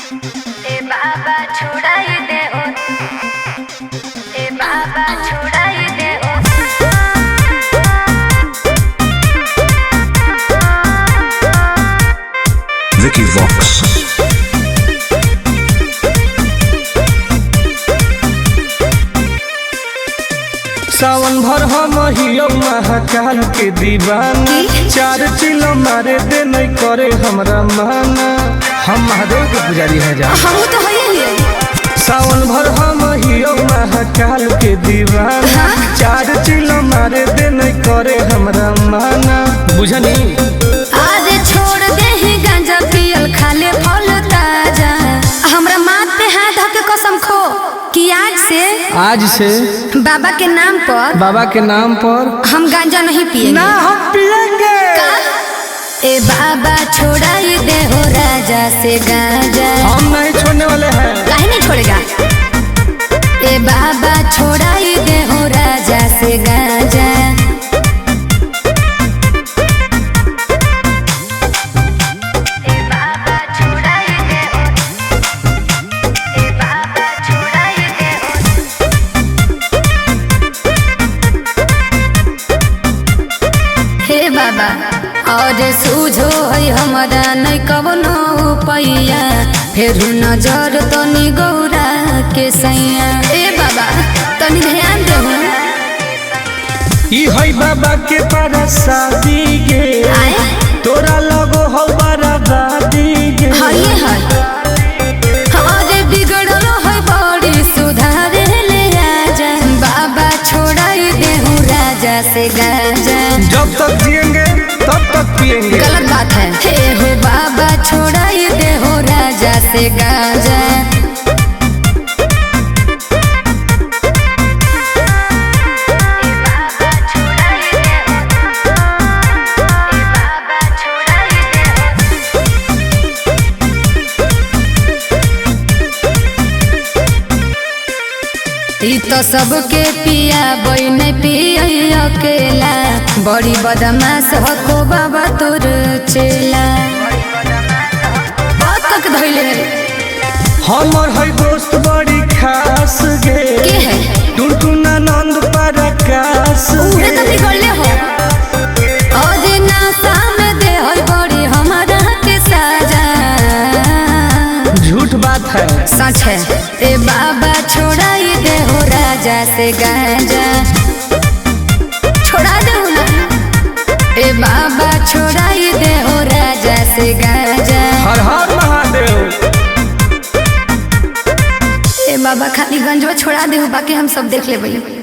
ए बाबा छोड़ाई दे ओ, ए बाबा छोड़ाई दे ओ। Vicky Vox. सावन भर हम हियो महाकाल के दीवाना। चार चिलो मारे दे नहीं करे हमरा माना। हम महादेव के पुजारी हैं जा। हम तो है ही। सावन भर हम हियो महाकाल के दीवाना। चार चिलो मारे दे नहीं करे हमरा माना। बुझनी आज छोड़ दे ही गांजा पियल खाले फल ताजा। हमरा माथ पे हाथ धके कसम खो कि आज से, आज से बाबा के नाम पर, बाबा के नाम पर हम गांजा नहीं पिएंगे। ना हम पिएंगे। का? ए बाबा छोड़ाई दे हो राजा से गांजा। हम नहीं छोड़ने वाले हैं। काहे नहीं छोड़ेगा? ए बाबा छोड़ाई दे हो राजा से गांजा। ए बाबा छोड़ाई दे हो, ए बाबा छोड़ाई दे हो। हे बाबा और सूझो है हमारा नहीं कवनो पैया, फेर नजर तनी गौरा के सैया। ए बाबा तनी ध्यान देहु। ई है बाबा के परसादी गे। आए तोरा लगो हो बराबादी गे। हइए है अरे बिगड़ल है बड़ी सुधारे ले आजा। बाबा छोड़ाई देहु राजा से गाजा। जब तक जिएंगे तब तक पिएंगे। गलत बात है। हे हो बाबा छोड़ाई देहु राजा से गाजा। ई तो सबके पिया बई पिया अकेला, बड़ी बदमाश हको बाबा तोर चेला। बात कक धइले है। हमर है दोस्त बड़ी खास गे। के है? टुनटुनानंद पराकाश उहे गे। तो बिगड़ले हो। अरे नासा में दे है बड़ी हमारा के साजा। झूठ बात है। सच है। ए बाबा छोड़ाई दे हो राजा से गांजा। छोड़ा दे हो ना। ए बाबा छोड़ाई दे हो राजा से गांजा। हर हर महादेव। ए बाबा खाली गंजवा छोड़ा दे हो, बाकी हम सब देख लेबै।